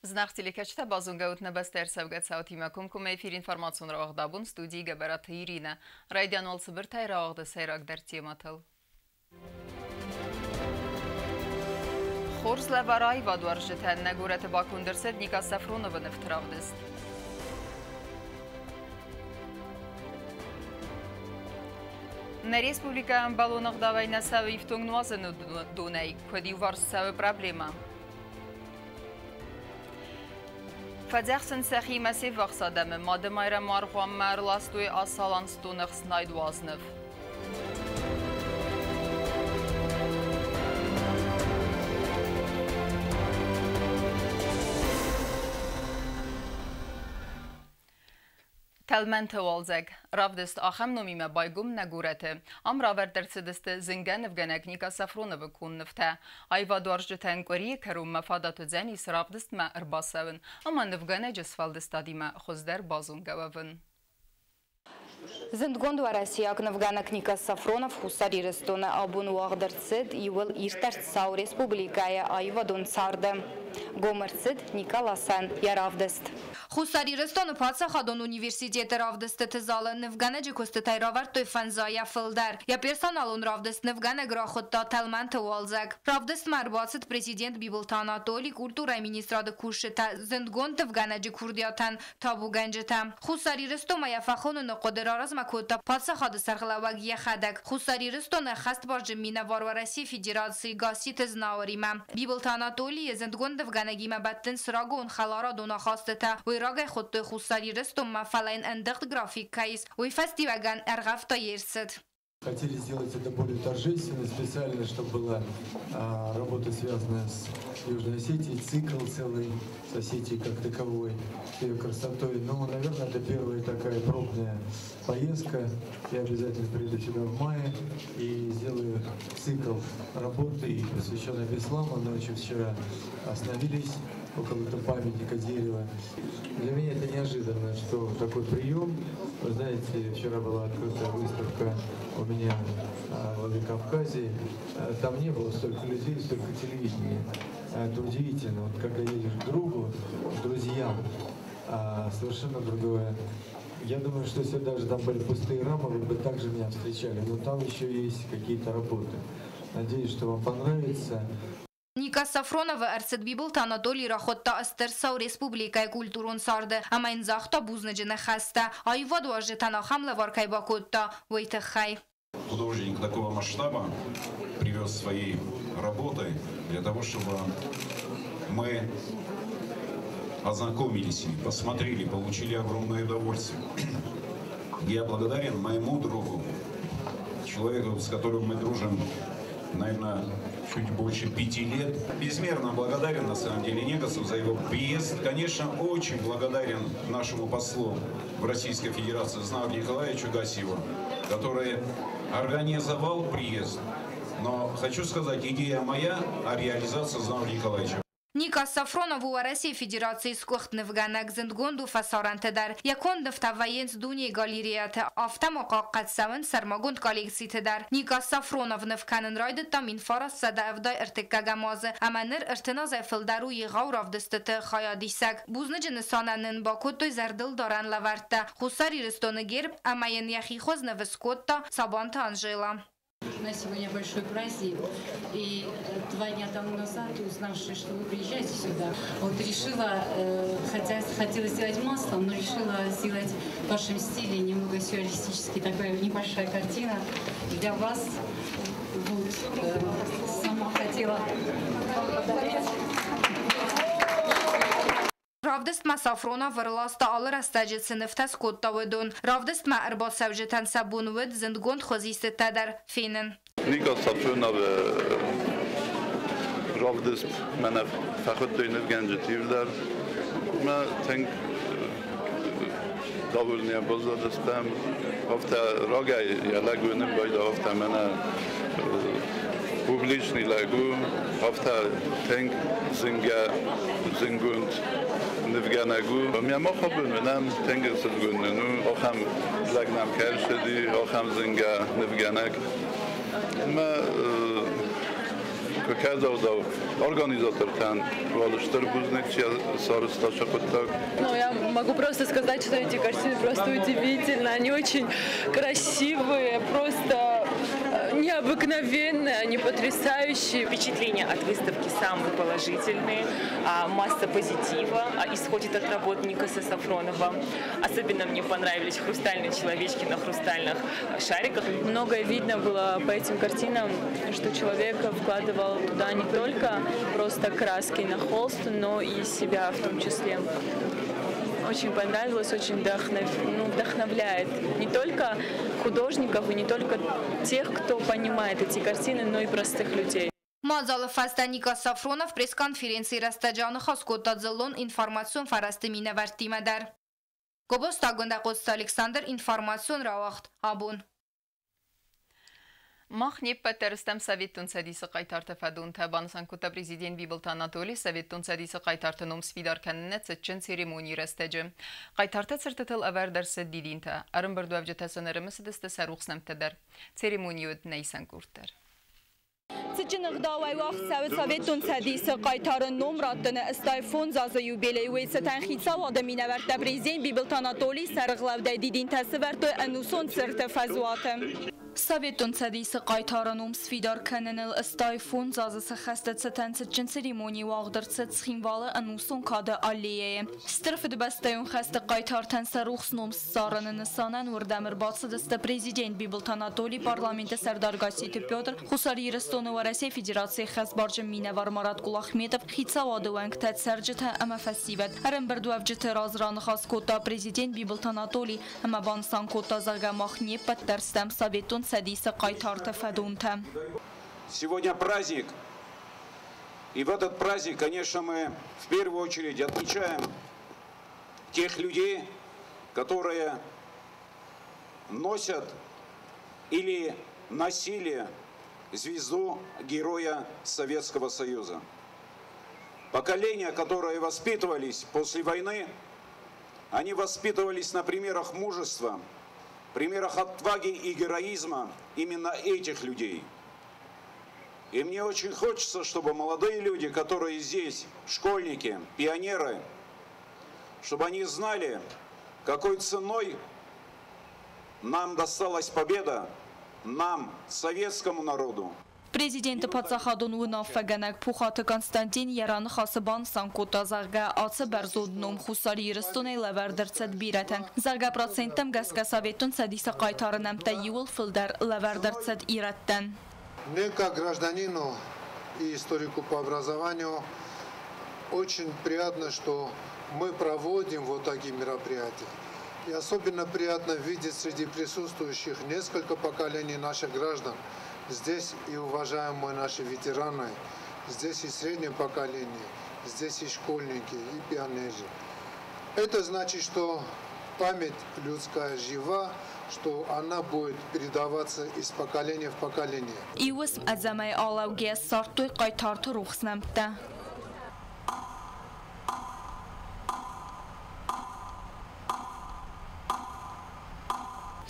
Зынаргъ телекӕсджытӕ, базонгӕ ут нӕ бӕстӕ ӕрцӕугӕ цаутимӕ комкоммӕ эфир информацион рауагъд абон студийы Гӕбӕраты Иринӕ. Райдиан уал цыбыртӕй рауагъды сӕйрагдӕр темӕтыл. Хорз лӕвар аивадуарзджытӕн нӕ горӕты баконд ӕрцыд Ника Сафроновы нывты равдыст. Нӕ республикӕ ӕмбӕлон ӕгъдауӕй нӕ цӕуы ифтонг нуазыны донӕй, куыд иуварс цӕуы проблемӕ. Фӕдзӕхсынц сӕхимӕ се ввахс адӕмы. Мады Майрӕмы аргъуанмӕ ӕрластой Асаланстоны ӕхснайд уазныв. Тӕлмӕнты уалдзӕг. Равдыст ахӕм номимӕ байгом нӕ горӕты. Ам равӕрд ӕрцыдысты зынгӕ нывгӕнӕг Ника Сафроновы конд нывтӕ. Аивадуарзджытӕн къуырийы кӕронмӕ фадат уыдзӕнис равдыстмӕ ӕрбацӕуын ӕмӕ нывгӕнӕджы сфӕлдыстадимӕ хуыздӕр базонгӕ уӕвын. Зындгонд уӕрӕсейаг нывгӕнӕг Ника Сафронов Хуссар Ирыстоны абон уагъд ӕрцыд иууыл иртӕст цау республикӕйы аивадон царды. Гом ӕрцыд Николасӕн йӕ равдыст. Хуссар Ирыстоны паддзахадон университеты равдыстыты залы нывгӕнӕджы куыстытӕй равӕрдтой фӕндзайӕ фылдӕр. Йӕ персоналон равдыст нывгӕнӕг рахуыдта Тӕлмӕнты уалдзӕг. Равдыстмӕ ӕрбацыд президент Бибылты Анатоли, культурӕйы министрады кусджытӕ, зындгонд нывгӕнӕджы курдиатӕн табугӕнджытӕ. Хуссар Ирыстонмӕ йӕ фӕхоныны хъуыды раразмӕ кодта паддзахады сӕргълӕууӕг йӕхӕдӕг. Хуссар Ирыстоны ӕххӕстбарджын минӕвар Уӕрӕсейы Федерацийы Гасситы Знауыримӕ. Бибылты Анатолийы зындгонд нывгӕнӕгимӕ бӕттынц рагон хӕларадон ахастытӕ. Уый рагӕй хуыдтой Хуссар Ирыстонмӕ, фӕлӕ йын ӕндыгъд график кӕй ис, уый фӕстиуӕгӕн ӕргъӕвта йе рцыд. Хотели сделать это более торжественно, специально, чтобы была работа, связанная с Южной Осетией, цикл целый с Осетией как таковой, с ее красотой. Но, наверное, это первая такая пробная поездка. Я обязательно приеду сюда в мае и сделаю цикл работы, посвященный Бесламу. Ночью вчера остановились около этого памятника дерева. Для меня это неожиданно, что такой прием. Вы знаете, вчера была открыта выставка у меня в Владикавказе. Там не было столько людей, столько телевидения. Это удивительно. Вот когда едешь к другу, к друзьям, совершенно другое. Я думаю, что если даже там были пустые рамы, вы бы также меня встречали. Но там еще есть какие-то работы. Надеюсь, что вам понравится. Ника Сафроновы ӕрцыд Бибылты Анатолий рахуыдта стыр цау республикӕйы культурон царды ӕмӕ йын загъта бузныджы ныхӕстӕ, аивадуарзджытӕн ахӕм лӕвар кӕй бакодта, уый тыххӕй. Художник такого масштаба привез своей работой для того, чтобы мы ознакомились с ними, посмотрели, получили огромное удовольствие. Я благодарен моему другу, человеку, с которым мы дружим, наверное, чуть больше 5 лет. Безмерно благодарен, на самом деле, Некасу за его приезд. Конечно, очень благодарен нашему послу в Российской Федерации Знаур Николаевичу Гасиеву, который организовал приезд. Но хочу сказать, идея моя, а реализация Знаура Николаевича. Ника Сафронов Уӕрӕсейы Федерацийы сгуыхт нывгӕнӕг зындгонд у фӕсарӕнты дӕр. Йӕ конд нывтӕ вӕййынц дунейы галереяты, афтӕ ма хъахъхъӕд цӕуынц сӕрмагонд коллекциты дӕр. Ника Сафронов ныв кӕнын райдыдта 1973 азы ӕмӕ ныр 30 азӕй фылдӕр у егъау равдыстыты хайадисӕг. Бузныджы нысанӕн ын бакодтой зӕрдылдарӕн лӕвӕрттӕ, Хуссар Ирыстоны герб ӕмӕ йын йӕхи хуыз ныв скодта Сабанты Анжела. У нас сегодня большой праздник, и 2 дня тому назад, узнавши, что вы приезжаете сюда, вот решила, хотя хотела сделать маслом, но решила сделать в вашем стиле немного сюрреалистически, такая небольшая картина для вас. Вот, сама хотела вам подарить. Равдыстмӕ Сафронов ӕрласта алы рӕстӕджы цы нывтӕ скодта, уыдон. Равдыстмӕ ӕрбацӕуджытӕн сӕ бон уыд зындгонд хуызистытӕ дӕр фенын. Ника Сафроновы равдыст мӕнӕ фӕхуыдтой нывгӕнджыты иу дӕр. Мӕ тынг довольны баззадыстӕм. Афтӕ рагӕй йӕ лӕг уынын байдыдта, афтӕ мӕнӕ публичный лӕг у, афтӕ тынг зынгӕ зынгонд нывгӕнӕг у. Мӕ мах абон уынӕм, тынг ӕхсызгон нын у, ахӕм лӕг нӕм кӕй ӕрцыди, ахӕм зынгӕ нывгӕнӕг. Мӕ Хӕрзаудау организатортӕн уал стыр бузныг сарӕзта сӕ хъуыддаг. Ну, я могу просто сказать, что эти картины просто удивительны. Они очень красивые, просто необыкновенные, они потрясающие. Впечатления от выставки самые положительные. Масса позитива исходит от работ Никаса Сафронова. Особенно мне понравились хрустальные человечки на хрустальных шариках. Многое видно было по этим картинам, что человек вкладывал туда не только просто краски на холст, но и себя в том числе. Очень понравилось, очень вдохновляет не только художников и не только тех, кто понимает эти картины, но и простых людей. Мадзалы фӕстӕ Никас Сафронов пресс-конференцийы рӕстӕджы аныхас кодта дзыллон информацион фӕрӕзты минӕвӕрттимӕ дӕр. Гобозты Агуындӕ, Хъоцыты Александр, информацион рауагъд «Абон». Мах не ппӕт дӕр стӕм Советон Цӕдисы хъайтарты фӕдонтӕ, банысан кодта президент Бибылты Анатоли Советон Цӕдисы хъайтарты ном сфидар кӕныны цытджын церемонийы рӕстӕджы. Хъайтарты цыртытыл ӕвӕрд ӕрцыд дидинтӕ. Ӕрӕмбырдуӕвджытӕ сын ӕрымысыдысты сӕ рухс нӕмттӕ дӕр. Церемони уыд нӕ исӕн къорд дӕр. Цытджын ӕгъдауӕй уагъд цӕуы Советон Цӕдисы хъайтары ном раттыны 65 азы юбилей. Уый цытӕн хицауады минӕвӕрттӕ президент Бибылты Анатолийы сӕргълӕудӕй дидинтӕ сывӕрдтой ӕнусон цырты фӕзуаты. Советон Цӕдисы хъайтары ном сфидар кӕныныл 65 азы сӕххӕсты цытӕн цытджын церемони уагъд ӕрцыд Цхинвалы ӕнусон кады аллеяйы. Стыр Фыдыбӕстӕйон хӕсты хъайтартӕн сӕ рухс ном ссарыны нысанӕн уырдӕм ӕрбацыдысты президент Бибылты Анатоли, парламенты сӕрдар Гасситы Петр, Хуссар Ирыстоны Уӕрӕсейы Федерацийы хӕсбарджын минӕвар Марат Кулахметов, хицауады уӕнгтӕ, цӕрджытӕ ӕмӕ фӕсивӕд. Ӕрӕмбырдуӕвджыты раз раныхас кодта президент Бибылты Анатоли ӕмӕ банысан кодта, зӕгъгӕ, мах не ппӕт дӕр стӕм Советон Цӕдисы хъайтарты фӕдонтӕ. Сегодня праздник. И в этот праздник, конечно, мы в первую очередь отмечаем тех людей, которые носят или носили звезду Героя Советского Союза. Поколения, которые воспитывались после войны, они воспитывались на примерах мужества, примерах отваги и героизма именно этих людей. И мне очень хочется, чтобы молодые люди, которые здесь, школьники, пионеры, чтобы они знали, какой ценой нам досталась победа, нам, советскому народу. Президенты паддзахадон уынаффӕгӕнӕг Пухаты Константин йӕ раныхасы банысан кодта, зӕгъгӕ, ацы бӕрзонд ном Хуссар Ирыстонӕй лӕвӕрд ӕрцыд бирӕтӕн. Зӕгъгӕ, проценттӕм гӕсгӕ Советон Цӕдисы хъайтары нӕмттӕ иууыл фылдӕр лӕвӕрд ӕрцыд ирӕттӕн. Мне, как гражданину и историку по образованию, очень приятно, что мы проводим вот такие мероприятия. И особенно приятно видеть среди присутствующих несколько поколений наших граждан. Здесь и уважаемые наши ветераны, здесь и среднее поколение, здесь и школьники, и пионеры. Это значит, что память людская жива, что она будет передаваться из поколения в поколение. Иу уысм ӕдзӕмӕй алӕугӕйӕ ссардтой хъайтарты рухс нӕмттӕ.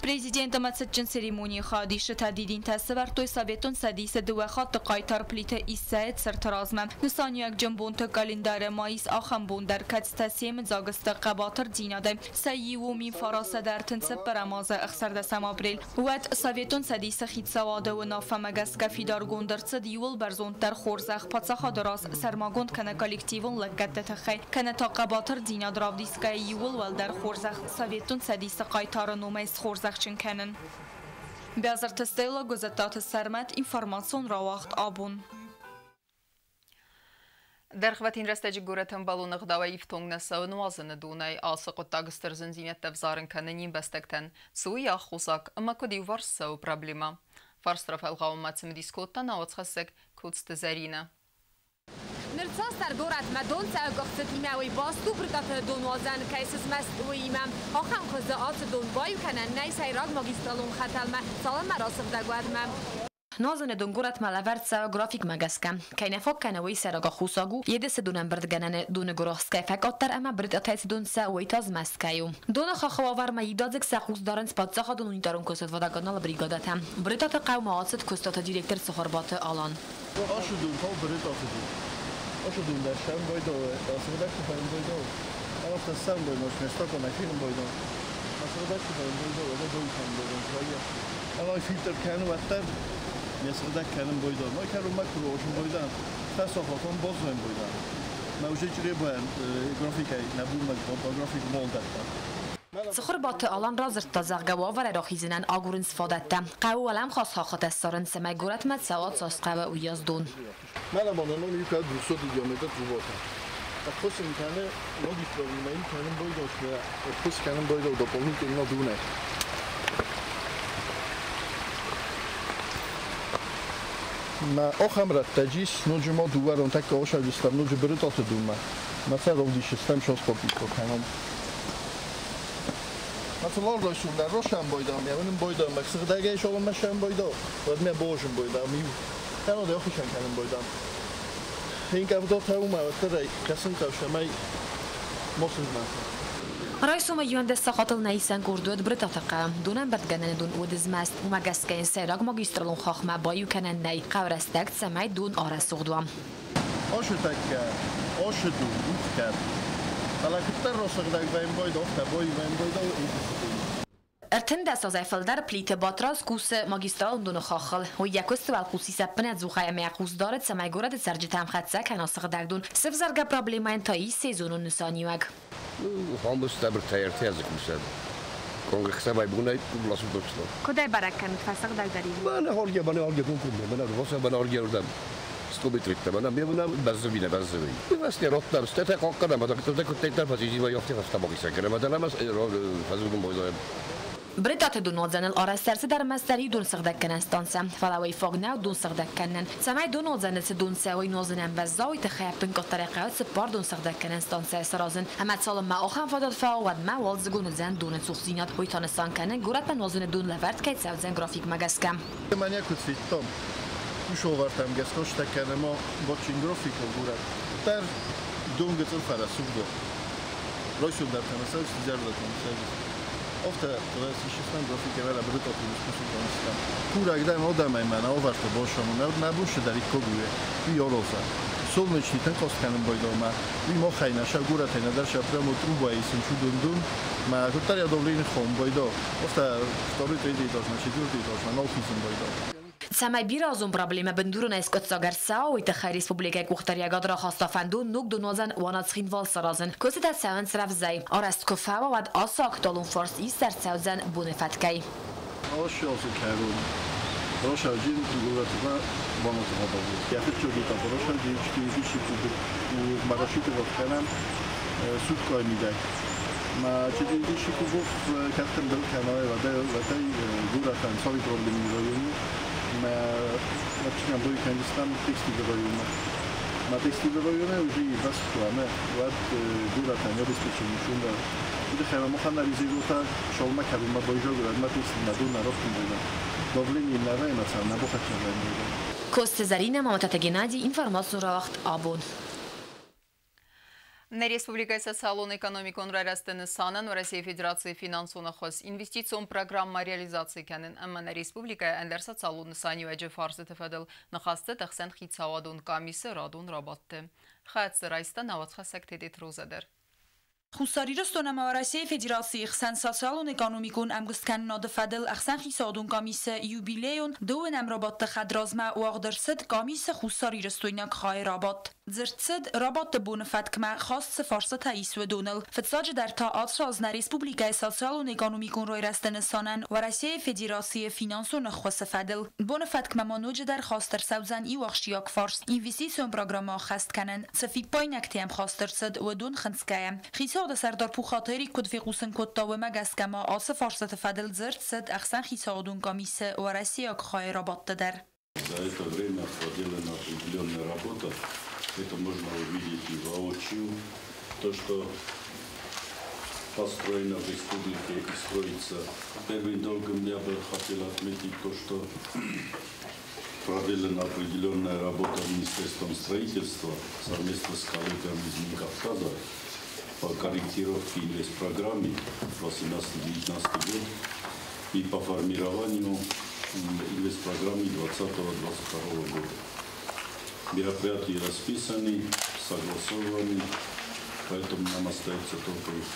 Президент ӕмӕ цытджын церемонийы хайадисджытӕ дидинтӕ сӕвӕрдтой Советон Цӕдисы дыууӕ хатты хъайтар Плиты Иссӕйы цырты размӕ. Нысаниуӕгджын бонты къӕлиндары ма ис ахӕм бон дӕр, кӕцытӕ семыдзаг сты хъӕбатырдзинадӕй. Сӕ иу у 1934 азы 16 апрель. Уӕд Советон Цӕдисы хицауады уынаффӕмӕ гӕсгӕ фидаргонд ӕрцыд иууыл бӕрзонддӕр хорзӕх паддзахады раз сӕрмагонд кӕнӕ коллективон лӕггӕдты тыххӕй, кӕнӕ та хъӕбатырдзинад равдисгӕйӕ иууыл уӕлдӕр хорзӕх Советон Цӕдисы хъайтары номӕй схорзӕхджын кӕнын. Бязырты Стелла, Гуызӕттаты Сӕрмӕт, информацион рауагъд «Абон». Дӕргъвӕтин рӕстӕджы горӕт ӕмбӕлон ӕгъдауӕй ифтонг нӕ цӕуы нуазыны донӕй. Ацы хъуыддаг стыр зындзинӕдтӕ ӕвзарын кӕны не мбӕстӕгтӕн. Цы у йӕ аххосаг ӕмӕ куыд иуварс цӕуы проблемӕ? Фарст рафӕлгъауынмӕ цымыдис кодта нӕ уацхӕссӕг Коцты Зӕринӕ. Ныр цасдӕр горӕтмӕ дон цӕуы къуыхцытимӕ, уый баст у Брытъаты донуадзӕн кӕй сызмӕст, уыимӕ. Ахӕм хуызы ацы дон баиу кӕнӕн нӕй сӕйраг магистралон хӕтӕлмӕ, цалынмӕ расыгъдӕг, уӕдмӕ. Нуазыны дон горӕтмӕ лӕвӕрд цӕуы графикмӕ гӕсгӕ. Кӕй нӕ фаг кӕны, уый сӕйраг аххосаг у, Едысы донӕмбырдгӕнӕны доны гуырахст кӕй фӕкъаддӕр ӕмӕ Брытъатӕй цы дон цӕуы, уый та змӕст кӕй у. Доны хаххы уавӕрмӕ иудадзыг сӕ хъус дарынц паддзахадон унитарон куыстуат-водоканалы бригадӕтӕ. Брытъаты хъӕумӕ ацыд куыстуаты директор Цыхуырбаты Алан. Ашы дон та Брытъаты дон. Ашы дон дӕр сӕм байдауы, сыгъдӕг фӕн байдауы. Афтӕ сӕм байдауы, сместакон афирм байдауы. Сыгъдӕг фӕн байдауы, это дон фӕн байдауы. Ама фильтр кӕны уӕддӕр не сыгъдӕг кӕнын бойдан. Ма кӕрон ма куы бойдан. Фӕсахатон бозуен бойдан. Ма уже чъребуӕн графикӕй нӕ бумаг график молдӕтта. Цыхуырбаты Алан радзырдта, зӕгъгӕ, уавӕрӕй рахизынӕн агурынц фадӕттӕ. Хъӕуы уӕлӕмхас хӕххытӕ ссарын, цӕмӕй горӕтмӕ цӕуа цас хъӕуы, уыйас дон. Мӕнӕ ма нӕ иу кӕд 200 диаметр трубата. Ӕххуыс ын кӕны магистралимӕ ин кӕнын бойдошмӕ, ӕххуыс кӕнын бойдо дополнительно дунӕ. Ма ахӕм рӕстӕджы ис ноджы ма дыууӕрон тӕккӕ осӕджыстӕм ноджы Брытъаты дунмӕ. Ма сӕ равдисыстӕм шоскопикко кӕнӕм. Hát a largajszúrnál rosán bojdam, ja nem bojdam, meg szögdege is olom sem bojdam, vagy mi a bózsum bojdam, mi. Hát oda johisan kellem bojdam. Inkább ott ha umá, hogy te sem, mely moszulmán. Райсомӕй 11 сахатыл нӕ исӕн курдуат Брытъаты хъӕуы. Донӕмбырдгӕнӕны дон уыд змӕст. Уымӕ гӕсгӕ йын сӕйраг магистралон хаххмӕ баиу кӕнӕн нӕй. Хъӕуы рӕстӕг, цӕмӕй дон арӕсугъд уа. Ашы тӕккӕ, ашы дон, ухкӕд. Фӕлӕ куыддӕр расыгъдӕг вӕййын бойда, афтӕ баиу вӕййын бойда 13 азӕй фылдӕр Плиты Батрадз кусы магистралон доны хаххыл. Уый йӕ куысты уӕлхъус ис ӕппынӕдзухӕй ӕмӕ йӕ хъус дары, цӕмӕй горӕты цӕрджытӕм хӕццӕ кӕна сыгъдӕг дон. Сывзӕргӕ проблемӕйӕн та ис сезонон нысаниуӕг. Куыдӕй бӕрӕг кӕнут фӕсыгъдӕгдӕр? Брытъаты донуадзӕныл арӕзт ӕрцыд ӕрмӕстдӕр иу донсыгъдӕггӕнӕн станцӕ. Фӕлӕ уый фаг нӕу донсыгъдӕг кӕнынӕн. Цӕмӕй донуадзӕны цы дон цӕуы, уый нуазынӕн бӕзза, уый тыххӕй ӕппынкъаддӕрӕй хъӕуы 4 донсыгъдӕггӕнӕн станцӕйы саразын. Ӕмӕ цалынмӕ ахӕм фадат фӕуа, уӕдмӕ уалдзыгон уыдзӕн доны цухдзинад. Уый та нысан кӕны, горӕтмӕ нуазыны дон лӕвӕрд кӕй цӕудзӕн графикмӕ гӕсгӕ. Мӕнӕ куыд федтам, усовартӕм гӕсгӕ кӕны ма бачин графикыл горӕт. Дӕр дон гыццыл фӕрӕсугъд. Райсом дӕр та цӕуы, изӕр дӕр та цӕуы. Афтӕ исистан графикӕ вӕлӕ Брытъаты дискуссион Курӕг дӕн адӕмӕй мӕнӕ авӕрты босамон, нӕ бусы дӕр иккогуе, уый ороза. Солнечный тынг кӕнын бойдома, уый мохӕй нӕ сӕ горӕтӕй нӕ дӕр сӕ прямо труба исын чудун дун, ма куыддӕр я давление хон бойдо. Афтӕ второй, третий этаж, на четвертый этаж, ма нал хизын бойдо. Цӕмӕй бирӕазон проблемӕ бындуронӕй скъуыддзаг ӕрцӕуа, уый тыххӕй республикӕйы къухдариуӕгад рахаста фӕндон ног донуадзӕн Уанат-Цхинвал саразын. Куыстытӕ цӕуынц рӕвдзӕй. Арӕзт куы фӕуа, уӕд ацы актуалон фарст ист ӕрцӕудзӕн боны фӕткӕй. Ашы азы кӕрон Рашаджин горӕтмӕ банаты фӕдӕгъ. Йӕ фыццаг этапы Рашаджин 4 куб марашиты кӕнӕм суткайы мидӕг. Ма 4 кубов кӕддӕр был кӕнай вадай горӕтӕн цавы проблемы районы. Ма начнем бой кӕныстам текстилы районы. Ма текстилы районы уже баскуаме вад горӕтӕн обеспечение шунда. Уды хӕма моханализирута шолма кабима бойжо горӕтмӕ текстил на дон нарохтын бойда. Давление на вайна на бохатна вайна. Косты Зарина, Мамататы Геннадий, информацион рауагъд «Абон». Нӕ республикӕйы социалон-экономикон райрӕзты нысанӕн Уӕрӕсейы Федерацийы финансон ӕххуыс инвестицион программӕ реализаци кӕнын ӕмӕ нӕ республикӕйы ӕндӕр социалон нысаниуӕджы фарстыты фӕдыл ныхӕсты ӕхсӕнхицауадон къамисы радон рабадты. Хӕцы райста науӕдзхӕссӕг Тедеты Роза дӕр. Хуссар Ирыстон ӕмӕ Уӕрӕсейы Федерацийы хсӕн социалон-экономикон ӕмгуысткӕнынады фӕдыл ӕхсӕнхицауадон къамисы юбилейон дыууынӕм рабадты хӕдразмӕ уагъд ӕрцыд къамисы хуссарирыстойнаг хайы рабадт. Дзырд цыд рабадты боны фӕткмӕ хаст цы фарстатӕ ис, уыдоныл. Фыццаджыдӕр та ацы аз нӕ республикӕйы социалон-экономикон райрӕзты нысанӕн Уӕрӕсейы Федерацийы финансон ӕххуысы фӕдыл. Боны фӕткмӕ ма ноджыдӕр хаст ӕрцӕудзӕн иу ахсджиаг фарст – инвестицион программӕ ӕххӕст кӕнын. Цы фиппаинӕгтӕ йӕм хаст ӕрцыд, уыдон хынцгӕйӕ. Хицауады сӕрдар Пухаты Эрик куыд фехъусын кодта, уымӕ гӕсгӕ ма ацы фарстаты фӕдыл дзырд цыд ӕхсӕнхицауадон къамисы уӕрӕсейаг хайы рабадты дӕр. За это время проделана определенная работа. Это можно увидеть и воочию. То, что построено в республике и строится. Первым долгом я бы хотел отметить то, что Проделана определенная работа Министерством строительства совместно с коллегами из Минкавказа по корректировке инвестпрограммы 2018-2019 год и по формированию инвестпрограммы 2020-2022 года. Мероприятия расписаны, согласованы, поэтому нам остается только их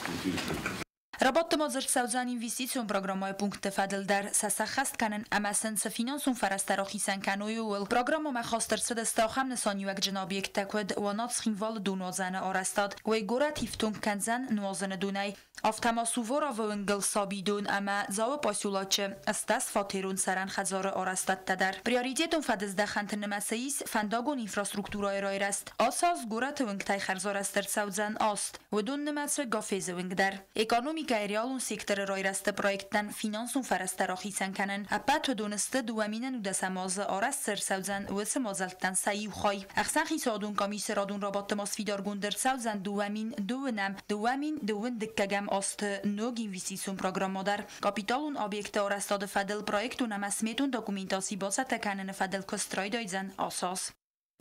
утвердить. Рабадты ма дзырд цӕудзӕн инвестицион программӕйы пунктты фӕдыл дӕр, сӕ сӕххӕст кӕнын ӕмӕ сын цы финансон фӕрӕзтӕ рахицӕн кӕной, ууыл. Программӕмӕ хаст ӕрцыдысты ахӕм нысаниуӕгджын объекттӕ, куыд Уанат-Цхинвалы донуадзӕны арӕзтад, уый горӕт ифтонг кӕндзӕн нуазыны донӕй. Афтӕ ма Суворовы уынгыл сабидон ӕмӕ Дзауы поселочы 80-фатерон цӕрӕн хӕдзары арӕзтадтӕ дӕр. Приоритетон фӕдыздӕхӕнты нымӕцы ис фӕндагон инфраструктурӕйы райрӕзт. Ацы аз горӕты уынгтӕй хӕрзарӕзт ӕрцӕудзӕн аст, уыдон нымӕцы Гафезы уынг дӕр. Экономикӕйы реалон секторы райрӕзты проекттӕн финансон фӕрӕзтӕ рахицӕн кӕнын. Ӕппӕт уыдон сты 2019-ӕм азы арӕзт цы ӕрцӕудзӕн, уыцы мадзӕлттӕн сӕ иу хай. Ӕхсӕнхицауадон къамисы радон рабадты ма сфидаргонд ӕрцӕудзӕн 2002-ӕм, 2022-ӕм азты ног инвестицион программӕ дӕр. Капиталон объектты арӕзтады фӕдыл проектон ӕмӕ сметон документаци бацӕттӕ кӕныны фӕдыл куыст райдайдзӕн ацы аз.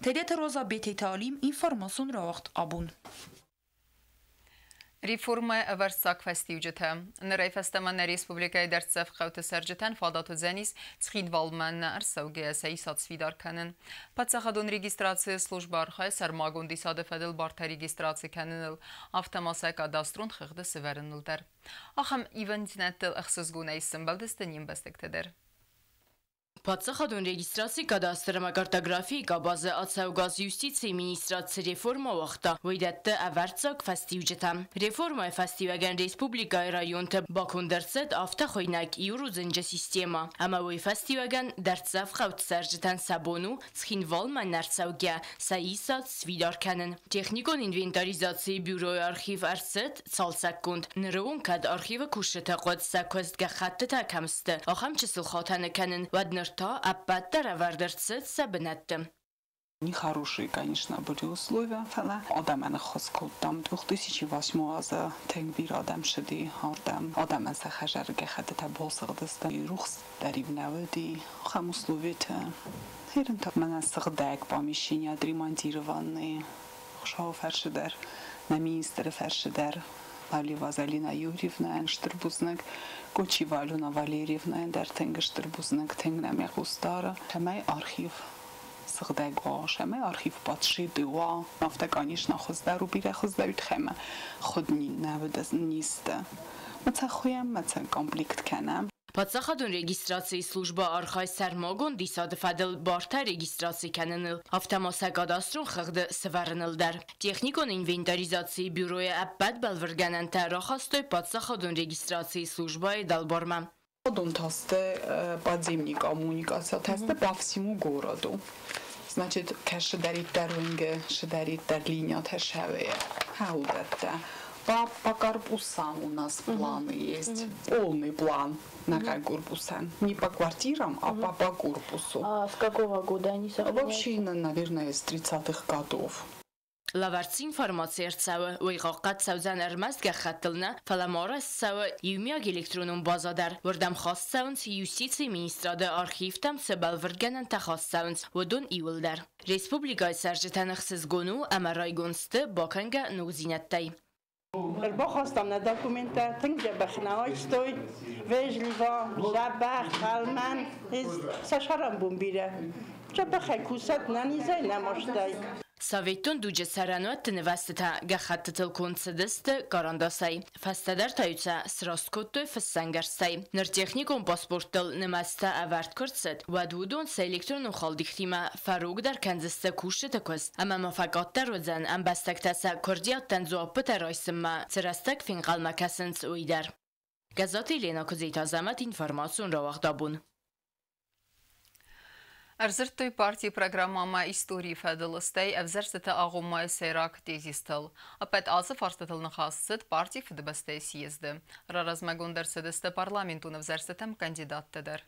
Тедеты Роза, Бететы Алим, информацион рауагъд Абон. Реформӕйы ӕвӕрццаг фӕстиуджытӕ. Нырӕй фӕстӕмӕ нӕ республикӕйы дӕрддзӕф хъӕуты цӕрджытӕн фадат уыдзӕнис Цхинвалмӕ нӕ ӕрцӕугӕйӕ сӕ исад сфидар кӕнын. Паддзахадон регистрацийы службӕ архайы сӕрмагонд исады фӕдыл бартӕ регистраци кӕныныл, афтӕ ма сӕ кадастрон хыгъды сывӕрыныл дӕр. Ахӕм ивӕндзинӕдтыл ӕхсызгонӕй сӕмбӕлдысты не мбӕстӕгтӕ дӕр. Паддзахадон регистрацийы кадастр ӕмӕ картографийы къабазы ацӕугӕ аз юстицийы министрад цы реформӕ уагъта, уый дӕтты ӕвӕрццаг фӕстиуджытӕ. Реформӕйы фӕстиуӕгӕн республикӕйы районты баконд ӕрцыд афтӕ хуыйнӕг иу рудзынджы системӕ, ӕмӕ уый фӕстиуӕгӕн дӕрддзӕф хъӕуты цӕрджытӕн сӕ бон у Цхинвалмӕ нӕ рцӕугӕ сӕ исад сфидар кӕнын. Техникон инвентаризацийы бюройы архив ӕрцыд цалцӕггонд. Ныры онг кӕд архивы кусджытӕ хъуыд сӕ куыст гӕххӕттытӕ кӕм сты, ахӕм чысыл хатӕны кӕнын, уӕд ныр та ӕппӕт дӕр ӕвӕрд ӕрцыд сӕ бынӕтты. Нехорошие, конечно, были условия, фӕлӕ адӕмӕн ӕххуыс кодтам. 2008 азы тынг бирӕ адӕм ссыди ардӕм. Адӕмӕн сӕ хӕдзары гӕххӕттытӕ басыгъдысты. Рухс дӕр-иу нӕ уыди. Ахӕм условиты Ерын мӕнӕ сыгъдӕг помещение отремонтированные. Хуыцауы фӕрцы дӕр, нӕ министры фӕрцы дӕр. Алиева Залина Юрьевнайӕн стыр бузныг, Кочиева Алена Валерьевнайӕн дӕр тынг стыр бузныг, тынг нӕм йӕ хъус дары. Цӕмӕй архив сыгъдӕг уа, цӕмӕй архив подшитый уа. Афтӕ, конечно, хуыздӕр у, бирӕ хуыздӕр у ӕмӕ хуыд нӕ уыд низтӕ. Мӕ цӕ хуыйӕм, мӕ цӕ комплект кӕнӕм. Паддзахадон регистрацийы службӕ архайы сӕрмагонд исады фӕдыл бартӕ регистраци кӕныныл, афтӕ ма сӕ кадастрон хыгъды сӕвӕрыныл дӕр. Техникон инвентаризацийы бюройы ӕппӕт бӕлвырдгӕнӕнтӕ рахастой паддзахадон регистрацийы службӕйы дӕлбармӕ. Уыдон та сты подземный коммуникация, сты по всему городу. Значит, кӕсыдӕриддӕр уынгы, сыдӕриддӕр линиятӕ сӕвӕйы, хӕудӕттӕ. По корпусам у нас планы есть, полный план на корпуса. Не по квартирам, а по корпусу. А с какого года они сохраняются? Вообще, наверное, с 30-х годов. Лӕвӕрд цы информаци ӕрцӕуы, уый хъахъхъӕд цӕудзӕн ӕрмӕст гӕххӕттыл нӕ, фӕлӕ ма арӕзт цӕуы иумиаг электронон базӕ дӕр. Уырдӕм хаст цӕуынц, юстицийы министрады архивтӕм цы бӕлвырдгӕнӕнтӕ хаст цӕуынц, уыдон иууылдӕр. Республикӕйы цӕрджытӕн ӕхсызгон у ӕмӕ райгонд сты бакӕнгӕ ногдзинӕдтӕй. Ӕрбахастам нӕ документтӕ, тынг дзӕбӕх нӕ айстой, вежливо, дзӕбӕх, фӕлмӕн, сӕ сӕрӕнбон бирӕ. Дзӕбӕхӕй кусӕд, нӕ низӕй, нӕ мастӕй. Советон дуджы цӕрӕнуӕтты нывӕзтытӕ гӕххӕттытыл конд цыдысты карандасӕй. Фӕстӕдӕр та-иу сӕ сраст кодтой фыссӕнгӕрзтӕй. Ныр техникон паспорттыл нымӕцтӕ ӕвӕрд куы рцыд, уӕд уыдон сӕ электронон халдихтимӕ фӕрогдӕр кӕндзысты кусджыты куыст ӕмӕ ма фӕкъаддӕр уыдзӕн, ӕмбӕстӕгтӕ сӕ куырдиӕттӕн дзуаппытӕ райсынмӕ цы рӕстӕг фенхъӕлмӕ кӕсынц, уый дӕр. Гӕззаты Еленӕ Куыдзиты Азӕмӕт, информацион рауагъд Абон. Ӕрдзырдтой партийы программӕмӕ историйы фӕдыл, стӕй ӕвзӕрстыты агъоммӕйы сӕйраг тезистыл. Ӕппӕт ацы фарстытыл ныхас цыд партийы Фыдыбӕстӕйы съезды. Раразмӕгонд ӕрцыдысты парламентон ӕвзӕрстытӕм кандидаттӕ дӕр.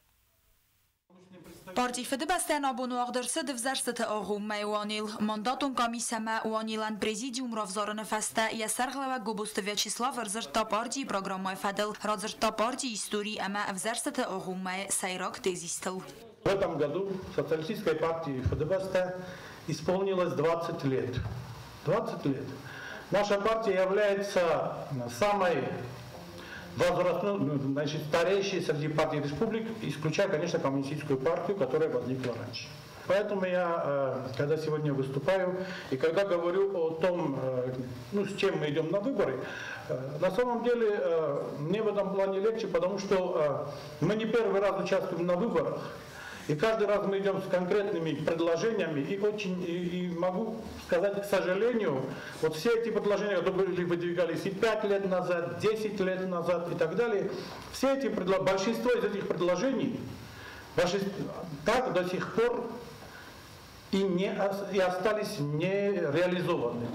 Парти Фыдыбӕстӕйӕн абон уагъд ӕрцыд ӕвзӕрстыты агъоммӕйы уанел. Мандатон къамис ӕмӕ уанелӕн президиум равзарыны фӕстӕ йӕ сӕргълӕууӕг Гобозты Вячеслав ӕрдзырдта партийы программӕйы фӕдыл, радзырдта партийы истори ӕмӕ ӕвзӕрстыты агъоммӕйы сӕйраг тезистыл. В этом году Социалистической партии Фыдыбӕстӕ исполнилось 20 лет. 20 лет. Наша партия является самой возрастной, значит, старейшей среди партий республик, исключая, конечно, коммунистическую партию, которая возникла раньше. Поэтому я, когда сегодня выступаю и когда говорю о том, ну, с чем мы идем на выборы, на самом деле мне в этом плане легче, потому что мы не первый раз участвуем на выборах. И каждый раз мы идем с конкретными предложениями, и очень, и могу сказать, к сожалению, вот все эти предложения, которые выдвигались и 5 лет назад, 10 лет назад и так далее, все эти большинство из этих предложений так до сих пор и, не, и остались нереализованными.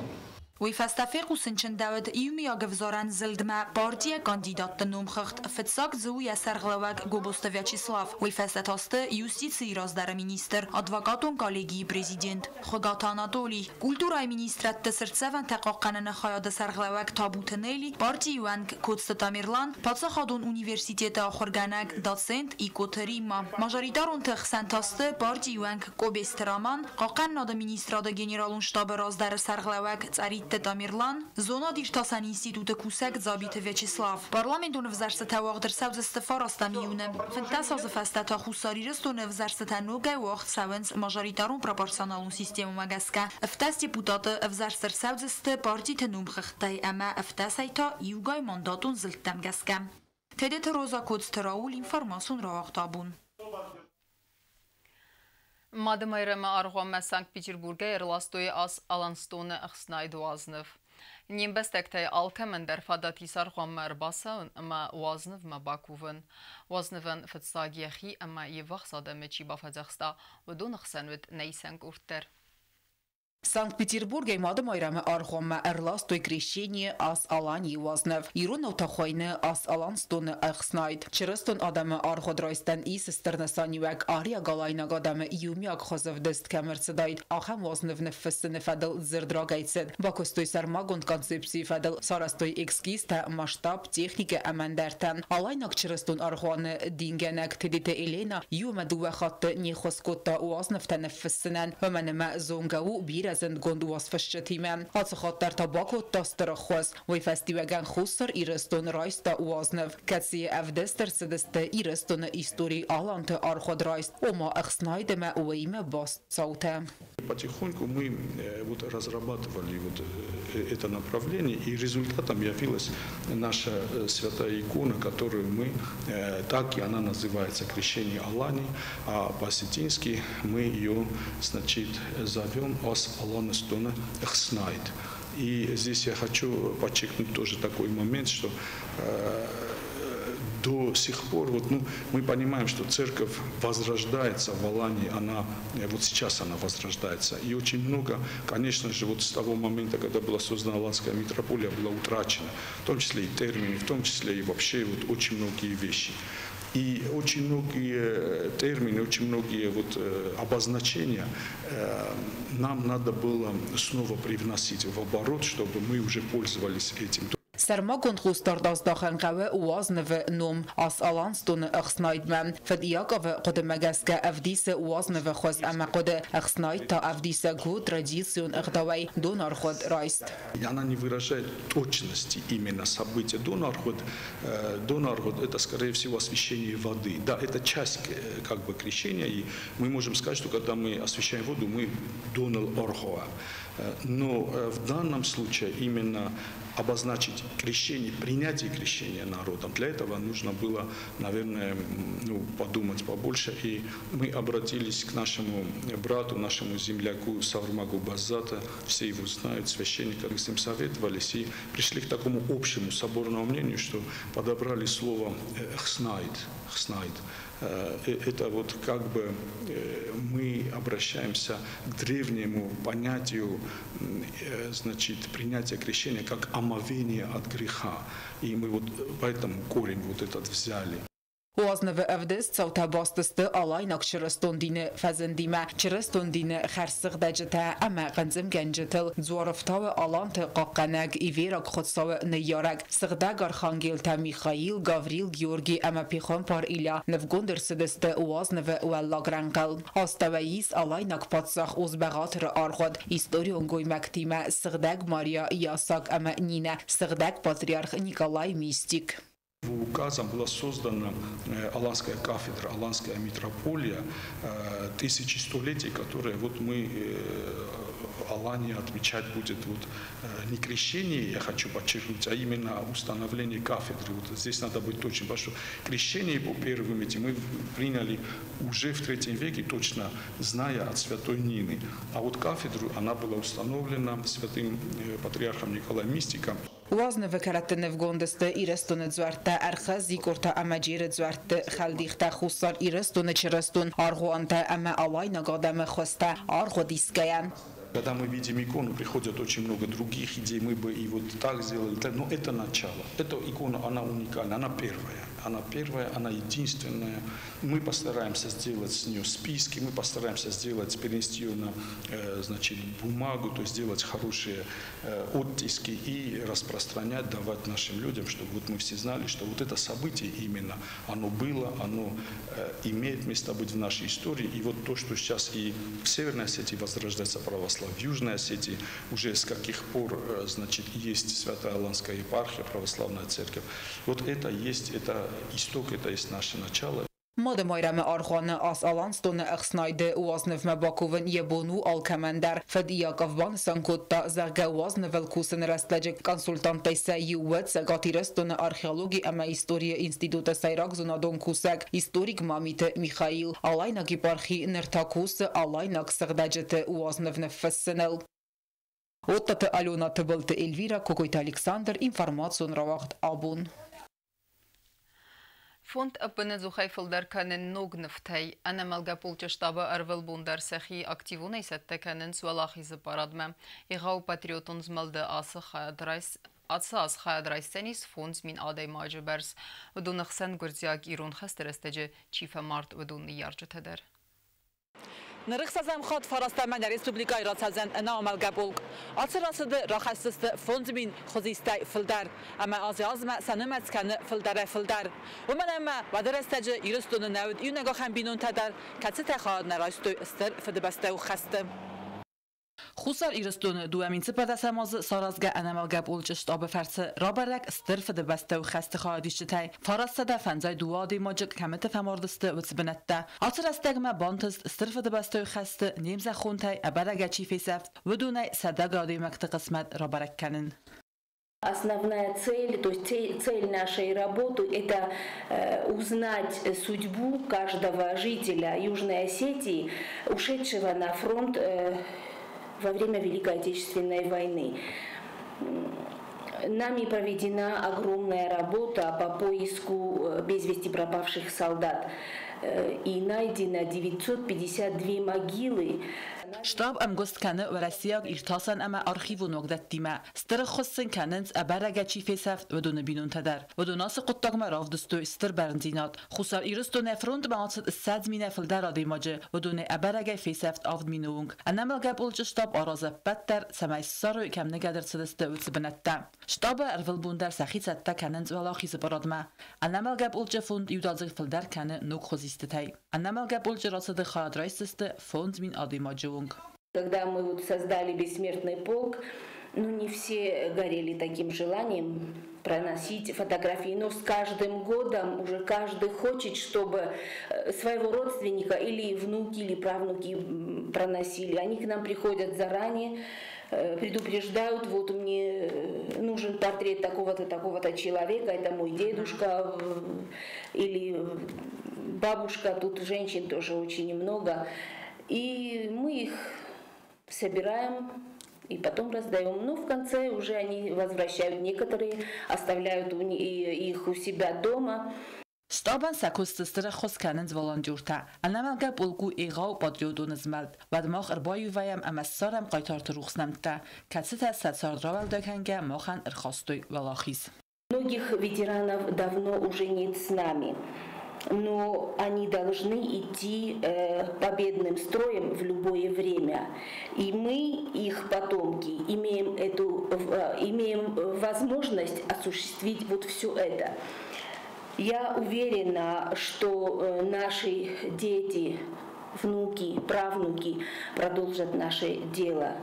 Уый фӕстӕ фехъусын чындӕуыд иумиаг ӕвзарӕн зылдмӕ партийӕ кандидатты номхыгъд. Фыццаг дзы у йӕ сӕргълӕууӕг Гобозты Вячеслав. Уый фӕстӕ та сты юстицийы раздӕры министр, адвокатон коллегийы президент Хуыгаты Анатолий, культурӕйы министрадты цыртдзӕвӕнтӕ хъахъхъӕныны хайады сӕргълӕууӕг Табуты Нелли, партийы уӕнг Коцты Тамерлан, паддзахадон университеты ахуыргӕнӕг, доцент Икъоты Римма. Мажоритаронты хсӕн та сты партийы уӕнг Кобесты Роман, хъахъхъӕнынады министрады генералон штабы раздӕры сӕргълӕууӕг Цъӕритты Тамерлан, зонад-иртасӕн институты кусӕг Дзабиты Вячеслав. Парламентон ӕвзӕрстытӕ уагъд ӕрцӕудзысты 9 июны. 15 азы фӕстӕ та Хуссар Ирыстоны ӕвзӕрстытӕ ногӕй уагъд цӕуынц мажоритарон-пропорционалон системӕмӕ гӕсгӕ. 17 депутаты ӕвзӕрст ӕрцӕудзысты партиты номхыгъдтӕй ӕмӕ 17-ӕй та иугай мандатон зылдтӕм гӕсгӕ. Тедеты Роза, Коцты Рауль, информацион рауагъд «Абон». Мады Майрӕмы аргъуанмӕ Санкт-Петербургӕй ӕрластой Ас-Аланстоны ӕхснайд уазныв. Не мбӕстӕгтӕй алкӕмӕн дӕр фадат ис аргъуанмӕ ӕрбацӕуын ӕмӕ уазнывмӕ бакувын. Уазнывӕн фыццаг йӕхи ӕмӕ йе ввахс адӕмы чи бафӕдзӕхста, уыдоны хсӕн уыд нӕ исӕн къорд дӕр. Санкт-Петербургӕй Мады Майрӕмы аргъуанмӕ ӕрластой Крещение Ас-Аланийы уазныв. Иронау та хуыйны Ас-Аланстоны ӕхснайд. Чырыстон адӕмы аргъуыд райстӕн ис стыр нысаниуӕг ариаг-алайнаг адӕмы иумиаг хуызӕвдыст кӕм ӕрцыдаид, ахӕм уазныв ныффыссыны фӕдыл дзырд рагӕй цыд. Бакуыстой сӕрмагонд концепцийы фӕдыл, сарӕзтой эскизтӕ, масштаб, техникӕ ӕмӕ ӕндӕртӕ. Алайнаг чырыстон аргъуаны дингӕнӕг Тедеты Елена иу ӕмӕ дыууӕ хатты не ххуыс кодта уазнывтӕ ныффыссынӕн, уымӕн ӕмӕ зонгӕ у бирӕ зындгонд уацфысджытимӕ. Ацы хатт дӕр та бакодта стыр ӕххуыс. Уый фӕстиуӕгӕн Хуссар Ирыстон райста уазныв, кӕцыйы ӕвдыст ӕрцыдысты Ирыстоны историйы аланты аргъуыд райст, ома ӕхснайд ӕмӕ уыимӕ баст цаутӕ. Потихоньку мы вот разрабатывали вот это направление, и результатом явилась наша святая икона, которую мы, так и она называется, Крещение Алании, а по-осетински мы ее, значит, зовем Ас Аланыстона Хснайд. И здесь я хочу подчеркнуть тоже такой момент, что до сих пор вот, ну, мы понимаем, что церковь возрождается в Алании, она, вот сейчас она возрождается. И очень много, конечно же, вот с того момента, когда была создана Аланская митрополия, была утрачена, в том числе и термины, в том числе и вообще вот очень многие вещи. И очень многие термины, очень многие вот обозначения нам надо было снова привносить в оборот, чтобы мы уже пользовались этим. Сӕрмагонд хъусдард аздахын хъӕуы уазнывы ном Ас-Аланстоны ӕхснайдмӕ. Фыд Иаковы хъуыдымӕ гӕсгӕ ӕвдисы уазнывы хуыз ӕмӕ хъуыды, ӕхснайд та ӕвдисы традицион ӕгъдауӕй донаргъуыд райст. Она не выражает точности именно события. Донаргъуыд, донаргъуыд это, скорее всего, освящение воды. Да, это часть как бы крещения, и мы можем сказать, что когда мы освящаем воду, мы донал аргъуа. Но в данном случае именно обозначить крещение, принятие крещения народом. Для этого нужно было, наверное, ну, подумать побольше. И мы обратились к нашему брату, нашему земляку Саурмагу Баззата. Все его знают, священника. Мы с ним советовались и пришли к такому общему соборному мнению, что подобрали слово «хснайд». «Хснайд». Это вот как бы мы обращаемся к древнему понятию, значит, принятия крещения как омовение от греха. И мы вот поэтому корень вот этот взяли. Уазнывы ӕвдыст цаутӕ баст сты алайнаг чырыстон дины фӕзындимӕ, чырыстон дины хӕрзсыгъдӕджытӕ ӕмӕ хъынцъымгӕнджытыл, дзуарыфтауы аланты хъахъхъӕнӕг Ивераг Хуыцауы ныййарӕг, сыгъдӕг архангелтӕ Михаил, Гаврил, Георгий ӕмӕ пехуымпар Илья нывгонд ӕрцыдысты уазнывы уӕллаг рӕнхъыл. Астӕуӕй ис алайнаг паддзах Ос-Бӕгъатыры аргъуыд, историон гоймӕгтимӕ сыгъдӕг Мария, Иасак ӕмӕ Нинӕ, сыгъдӕг патриарх Николай Мистик. Указом была создана Аланская кафедра, Аланская митрополия, тысячестолетие, которое вот мы Алания отмечать будет вот не крещение, я хочу подчеркнуть, а именно установление кафедры. Вот здесь надо быть точным, потому что крещение по первым этим мы приняли уже в третьем веке, точно зная от святой Нины. А вот кафедру, она была установлена святым патриархом Николаем Мистиком. Уазнывы кӕрӕтты нывгонд сты Ирыстоны дзуӕрттӕ, Ӕрхы, Зикъорта ӕмӕ Джеры дзуӕртты хӕлдихтӕ, Хуссар Ирыстоны чырыстон аргъуантӕ ӕмӕ алайнаг адӕмы хуызтӕ аргъуыд исгӕйӕ. Когда мы видим икону, приходят очень много других идей, мы бы и вот так сделали, но это начало. Эта икона, она уникальна, она первая. Она первая, она единственная. Мы постараемся сделать с нее списки, мы постараемся сделать, перенести ее на, значит, бумагу, то есть сделать хорошие оттиски и распространять, давать нашим людям, чтобы вот мы все знали, что вот это событие именно, оно было, оно имеет место быть в нашей истории. И вот то, что сейчас и в Северной Осетии возрождается православие, в Южной Осетии уже с каких пор, значит, есть Святая Аланская епархия, православная церковь. Вот это есть, это исток, это есть наше начало. Мады Майрӕмы аргъуаны Ас-Аланстоны ӕхснайды уазнывмӕ бакувын йӕ бон у алкӕмӕн дӕр. Фыд Иаков банысан кодта, зӕгъгӕ, уазнывыл кусыны рӕстӕджы консультанттӕй сӕ иу уыд Цӕгат Ирыстоны археологи ӕмӕ историйы институты сӕйраг зонадон кусӕг, историк Мамиты Михаил. Алайнаг епархи ныр та кусы алайнаг сыгъдӕджыты уазныв ныффыссыныл. Оттаты Алена, Тыбылты Эльвира, Кокойты Александр, информацион рауагъд Абон. Фонд ӕппынӕдзухӕй фылдӕр кӕны ног нывтӕй. Ӕнӕмӕлгӕ полчъы штабы ӕрвылбон дӕр сӕхи активонӕй цӕттӕ кӕнынц Уӕлахизы парадмӕ. Егъау патриотон змӕлды ацы хайад ацы аз хайад райсдзӕнис 5000 адӕймаджы бӕрц. Уыдоны хсӕн гуырдзиаг-ирон хӕсты рӕстӕджы чи фӕмард, уыдон ныййарджытӕ дӕр. Ныр ӕхсӕзӕм хатт фарастӕмӕ нӕ республикӕйы рацӕудзӕн ӕнӕамӕлгӕ полк. Ацы рацыды рахӕсдзысты 5000 хуызистӕй фылдӕр. Ӕмӕ азӕй-азмӕ сӕ нымӕц кӕны фылдӕрӕй-фылдӕр. Уымӕн ӕмӕ уӕды рӕстӕджы Ирыстоны нӕ уыд иунӕг ахӕм бинонтӕ дӕр, кӕцытӕ хайад нӕ райстой Стыр Фыдыбӕстӕйы хӕсты. Хуссар Ирыстоны 2014 азы саразгӕ ӕнӕмӕлгӕ полчъы штабы фӕрцы рабӕрӕг Стыр Фыдыбӕстӕйы хӕсты хайадисджытӕй 952 адӕймаджы кӕмыты фӕмардысты уыцы бынӕттӕ. Ацы рӕстӕгмӕ бантыст Стыр Фыдыбӕстӕйы хӕсты не мзӕххонтӕй ӕбӕрӕгӕй чи фесӕфт, уыдонӕй сӕдӕгай адӕймӕгты хъысмӕт рабӕрӕг кӕнын. Основная цель, то есть цель нашей работы – это узнать судьбу каждого жителя Южной Осетии, ушедшего на фронт во время Великой Отечественной войны. Нами проведена огромная работа по поиску без вести пропавших солдат. И найдено 952 могилы. Штаб ӕмгуыст кӕны уӕрӕсейаг иртасӕн ӕмӕ архивон уагдӕттимӕ. Стыр ӕххуыс сын кӕнынц, ӕбӕрӕгӕй чи фесӕфт, уыдоны бинонтӕ дӕр. Уыдон ацы хъуыддагмӕ равдыстой стыр бӕрндзинад. Хуссар Ирыстонӕй фронтмӕ ацыд 20 000-ӕй фылдӕр адӕймаджы, уыдонӕй ӕбӕрӕгӕй фесӕфт 7000 онг. Ӕнӕмӕлгӕ полчъы штаб аразы ӕппӕт дӕр, цӕмӕй ссарой, кӕм ныгӕд ӕрцыдысты, уыцы бынӕттӕ. Штабы ӕрвылбон дӕр сӕхи цӕттӕ кӕнынц Уӕлахизы парадмӕ. Ӕнӕмӕлгӕ полчъы фонд иудадзыг фылдӕр кӕны ног хуызистытӕй. Ӕнӕмӕлгӕ полчъы рацыды хайад райсдзысты 5000 адӕймаджы онг. Когда мы вот создали бессмертный полк, ну, не все горели таким желанием проносить фотографии, но с каждым годом уже каждый хочет, чтобы своего родственника или внуки, или правнуки проносили. Они к нам приходят заранее, предупреждают, вот мне нужен портрет такого-то, такого-то человека, это мой дедушка или бабушка, тут женщин тоже очень много. И мы их собираем и потом раздаем. Ну, в конце уже они возвращают некоторые, оставляют их у себя дома. Штабӕн сӕ куысты стыр ӕххуыс кӕнынц волонтертӕ. Ӕнӕмӕлгӕ полк у егъау патриотон змӕлд. Уӕд мах ӕрбаиу вӕййӕм ӕмӕ ссарӕм хъайтарты рухс нӕмттӕ, кӕцытӕ сӕ цард рауӕлдай кӕнгӕ махӕн ӕрхастой уӕлахиз. Многих ветеранов давно уже нет с нами. Но они должны идти победным строем в любое время. И мы, их потомки, имеем возможность осуществить вот все это. Я уверена, что наши дети, внуки, правнуки продолжат наше дело.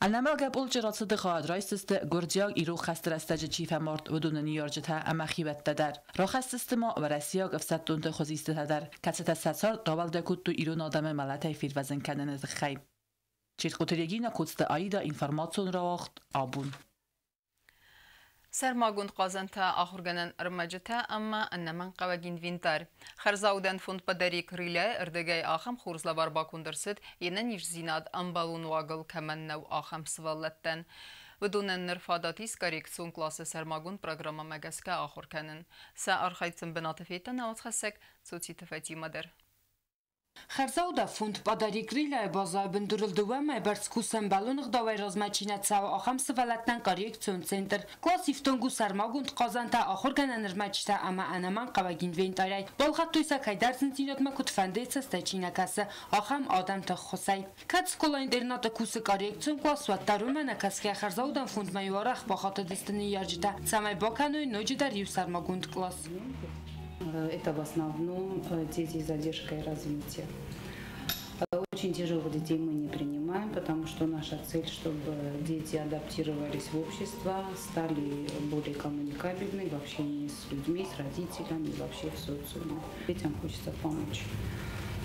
Ӕнӕмӕлгӕ полчъы рацыды хайад райсдзысты гуырдзиаг ирон хӕсты рӕстӕджы чи фӕмард, уыдоны ныййарджытӕ ӕмӕ хиуӕттӕ дӕр. Рахӕсдзысты ма уӕрӕсейаг ӕфсӕддонты хуызистытӕ дӕр, кӕцытӕ сӕ цард рауӕлдай кодтой ирон адӕмы мӕлӕтӕй фервӕзын кӕныны тыххӕй. Чертхъоты Регина, Коцты Аида, информацион рауагъд Абон. Сӕрмагонд хъазӕнтӕ, ахуыргӕнӕн ӕрмӕджытӕ ӕмӕ ӕнӕмӕнгхъӕуӕг инвентарь. Хӕрзаудӕн фонд «Подари крылья» ӕрдӕгӕй ахӕм хорз лӕвар баконд ӕрцыд, йе нӕниздзинад ӕмбӕлон уагыл кӕмӕн нӕу, ахӕм сывӕллӕттӕн. Уыдонӕн ныр фадат ис коррекцион къласы сӕрмагонд программӕмӕ гӕсгӕ ахуыр кӕнын. Сӕ архайд сын бынаты федта нӕ уацхӕссӕг Цоциты Фатимӕ дӕр. Хӕрзаудӕн фонд «Подари крылья»-йы базӕйы бындурыл дыууӕ мӕйы бӕрц кусы ӕмбӕлон ӕгъдауӕй размӕ чи нӕ цӕуы, ахӕм сывӕллӕттӕн коррекцион центр. Кълас ифтонг у сӕрмагонд хъазӕнтӕ, ахуыргӕнӕн ӕрмӕджытӕ ӕмӕ ӕнӕмӕнгхъӕуӕг инвентарӕй. Балхӕдтой сӕ, кӕйдӕр зындзинадмӕ куыдфӕндыйы цӕстӕй чи нӕ кӕсы, ахӕм адӕмты ӕххуысӕй. Кӕд скъола-интернаты кусы коррекцион кълас, уӕддӕр уымӕ нӕкӕсгӕ хӕрзаудӕн фондмӕ иу арӕх бахатыдысты ныййарджытӕ, цӕмӕй бакӕной ноджыдӕр иу сӕрмагонд кълас. Это в основном дети с задержкой развития. Очень тяжелых детей мы не принимаем, потому что наша цель, чтобы дети адаптировались в общество, стали более коммуникабельны в общении с людьми, с родителями, вообще в социуме. Детям хочется помочь,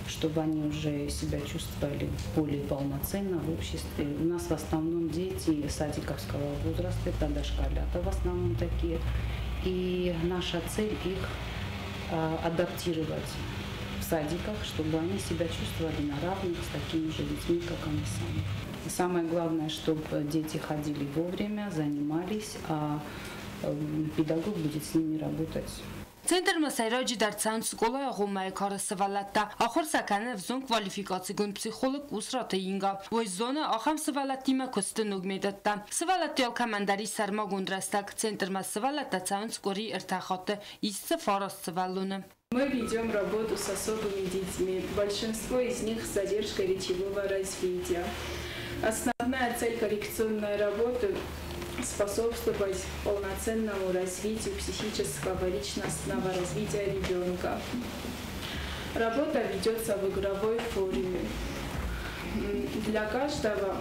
чтобы они уже себя чувствовали более полноценно в обществе. У нас в основном дети садиковского возраста, это дошколята в основном такие. И наша цель их адаптировать в садиках, чтобы они себя чувствовали на равных с такими же детьми, как они сами. И самое главное, чтобы дети ходили вовремя, занимались, а педагог будет с ними работать. Центрмӕ сӕйраджыдӕр цӕуынц скъолайы агъоммӕйы кары сывӕллӕттӕ. Ахуыр сӕ кӕны ӕвзонг квалификацигонд психолог Къусраты Инга. Уый зоны ахӕм сывӕллӕттимӕ куысты ног методтӕ. Сывӕллӕтты алкӕмӕн дӕр ис сӕрмагонд рӕстӕг. Центрмӕ сывӕллӕттӕ цӕуынц къуыри ӕртӕ хатты. Ис дзы фараст сывӕллоны. Мы ведем работу с особыми детьми. Большинство из них с задержкой речевого развития. Основная цель коррекционной работы – способствовать полноценному развитию психического личностного развития ребенка. Работа ведется в игровой форме. Для каждого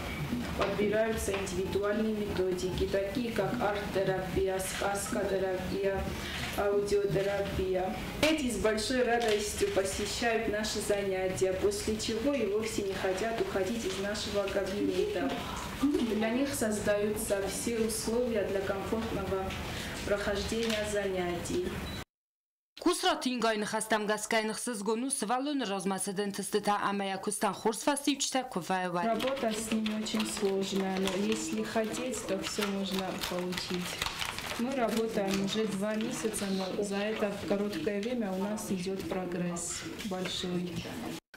подбираются индивидуальные методики, такие как арт-терапия, сказкотерапия, аудиотерапия. Дети с большой радостью посещают наши занятия, после чего и вовсе не хотят уходить из нашего кабинета. Для них создаются все условия для комфортного прохождения занятий. Къусраты Ингайы ныхӕстӕм гӕсгӕ йын ӕхсызгон у сывӕллоны размӕцыды ӕнтыстытӕ ӕмӕ йӕ куыстӕн хорз фӕстиуджытӕ куы вӕййы. Работа с ними очень сложная, но если хотеть, то все можно получить. Мы работаем уже 2 месяца, но за это короткое время у нас идет прогресс большой.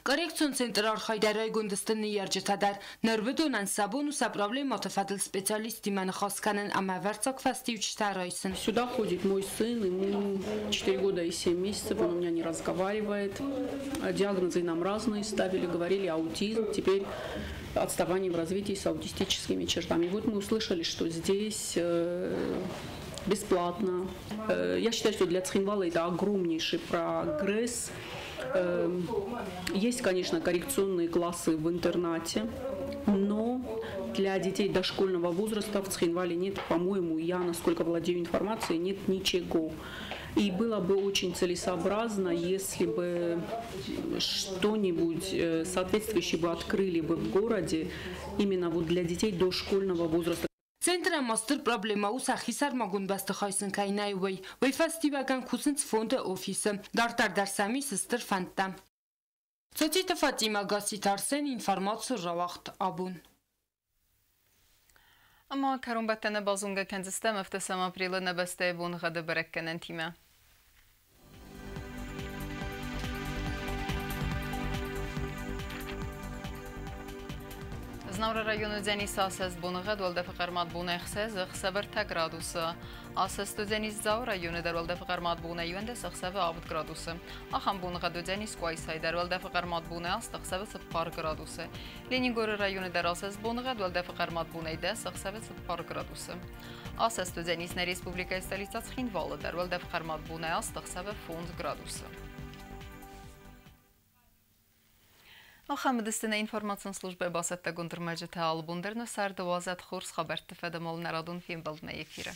Коррекцион центры архайдӕй райгонд сты ныййарджытӕ дӕр. Ныр уыдонӕн сӕ бон у сӕ проблемӕты фӕдыл специалисттимӕ ныхас кӕнын ӕмӕ ӕвӕрццаг фӕстиуджытӕ райсын. Сюда ходит мой сын, ему 4 года и 7 месяцев, он у меня не разговаривает. Диагнозы нам разные ставили, говорили аутизм, теперь отставание в развитии с аутистическими чертами. И вот мы услышали, что здесь бесплатно. Я считаю, что для Цхинвала это огромнейший прогресс. Есть, конечно, коррекционные классы в интернате, но для детей дошкольного возраста в Цхинвале нет, по-моему, я, насколько владею информацией, нет ничего. И было бы очень целесообразно, если бы что-нибудь соответствующее бы открыли бы в городе именно вот для детей дошкольного возраста. Центрӕн ма стыр проблемӕ у сӕ хисӕрмагонд бӕстыхай сын кӕй нӕй, уый. Уый фӕстиуӕгӕн кусынц фонды офисы. Дарддӕр дӕр сӕм ис стыр фӕндтӕ. Цоциты Фатимӕ, Гасситы Арсен, информацион рауагъд Абон. Ӕмӕ кӕронбӕттӕны базонгӕ кӕндзыстӕм ӕвдӕсӕм апрелы нӕ бӕстӕйы боныгъӕды бӕрӕггӕнӕнтимӕ. Знауыры районы уыдзӕнис асӕст боныгъӕд, уӕлдӕфы хъӕрмад бонӕй 6, ӕхсӕвы 3 градусы. Асӕст уыдзӕнис Дзауы районы дӕр, уӕлдӕфы хъӕрмад бонӕй 11, ӕхсӕвы 7 градусы. Ахӕм боныгъӕд уыдзӕнис Къуайсайы дӕр, уӕлдӕфы хъӕрмад бонӕй 8, ӕхсӕвы 4 градусы. Ленингоры районы дӕр асӕст боныгъӕд, уӕлдӕфы хъӕрмад бонӕй 10, ӕхсӕвы 4 градусы. Асӕст уыдзӕнис нӕ республикӕйы столицӕ Цхинвалы дӕр, уӕлдӕфы хъӕрмад бонӕй 8, ӕхсӕвы 5 градусы. Ахӕм уыдысты нӕ информацион службӕйы бацӕттӕгонд ӕрмӕджытӕ. Алыбон дӕр нӕ царды уадзӕд хорз хабӕртты фӕдыл нӕ радон фембӕлдмӕ эфиры.